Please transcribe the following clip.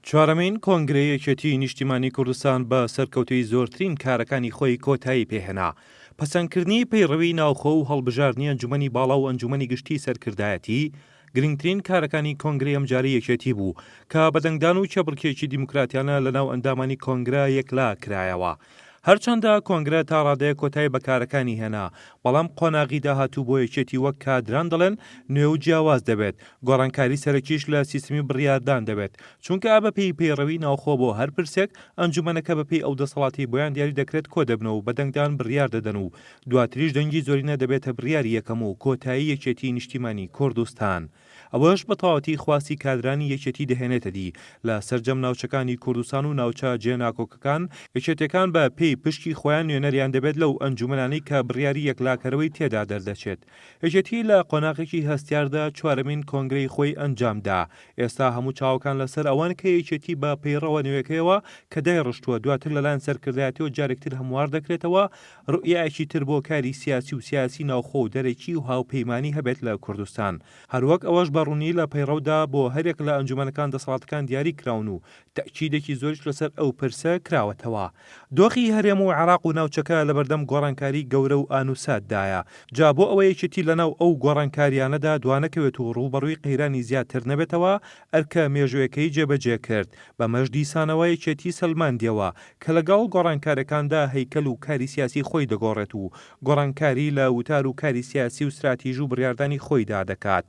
چوارەمین کۆنگرەی یەکێتیی نیشتیمانیی کوردستان بە سەرکەوتوویی زۆرترین کارەکانی خۆی کۆتایی پێهێنا. پەسەندکردنی پەیڕەوی ناوخۆ و هەڵبژاردنی ئەنجومەنی باڵا و ئەنجومەنی گشتیی سەرکردایەتی، گرنگترین کارەکانی کۆنگرەی ئەمجارەی یەکێتی بوو کە بە دەنگدان و کێبڕکێیەکی دیموکراتیانە لەناو ئەندامانی کۆنگرە یەکلا کرایەوە. هەرچەندە کۆنگرە تا ڕادەیەک کۆتایی بە کارەکانی هێنا، بەڵام قۆناغی داهاتوو بۆ یەکێتی وەک کادران دەڵێن نوێ و جیاواز دەبێت، گۆڕانکاری سەرەکیش لە سیستمی بڕیاردان دەبێت، چونکە بەپێی پەیڕەوی ناوخۆ بۆ هەر پرسێک ئەنجومەنەکە بەپێی ئەو دەسەڵاتەی بۆیان دیاری دەکرێت کۆدەبنەوە و بە دەنگدان بڕیار دەدەن و دواتریش دەنگی زۆرینە دەبێتە بڕیاری یەکەم و کۆتایی یەکێتی نیشتیمانی کوردستان. ئەوەش بە تەواوەتی خواستی کادرانی یەکێتی دەهێنێتە دی لە سەرجەم ناوچەکانی کوردستان و ناوچە جێناکۆکەکان، یەکێتیەکان بە پێی پشکی خۆیان نوێنەریان دەبێت لەو ئەنجومەنانەی کە بڕیاری یەکلاکەرەوەی تێدا دەردەچێت. یەکێتی لە قۆناغێکی هەستیاردا چوارەمین کۆنگرەی خۆی ئەنجامدا، ئێستا هەموو چاوەکان لەسەر ئەوەن کە یەکێتی بە پەیڕەوە نوێکەیەوە کە دایڕشتووە دواتر لەلایەن سەرکردایەتیەوە جارێکتر هەموار دەکرێتەوە روئیایەکی تر بۆ کاری سیاسی و سیاسی ناوخۆ و دەرەکی و هاوپەیمانی هەبێت لە کوردستان. هەروەک ئەوەش بە ڕوونی لە پەیڕەودا بۆ هەریەک لە ئەنجومەنەکان دەسەڵاتەکان دیاری کراون و تەئکیدێکی زۆریش لەسەر ئەو پرسە کراوەتەوە. دۆخی هەرێم و عێراق و ناوچەکە لەبەردەم گۆڕانکاری گەورە و ئانوساتدایە. جا بۆ ئەوەی یەکێتی لەناو ئەو گۆڕانکاریانەدا دوانەکەوێت و ڕووبەڕووی قەیرانی زیاتر نەبێتەوە، ئەرکە مێژوویەکەی جێبەجێ کرد. بەمەش دیسانەوە یەکێتی سەلماندیەوە کە لەگەڵ گۆڕانکارەکاندا هەیکەل و کاری سیاسی خۆی دەگۆڕێت و گۆڕانکاری لە وتار و کاری سیاسی و ستراتیژ و بڕیاردانی خۆیدا دەکات.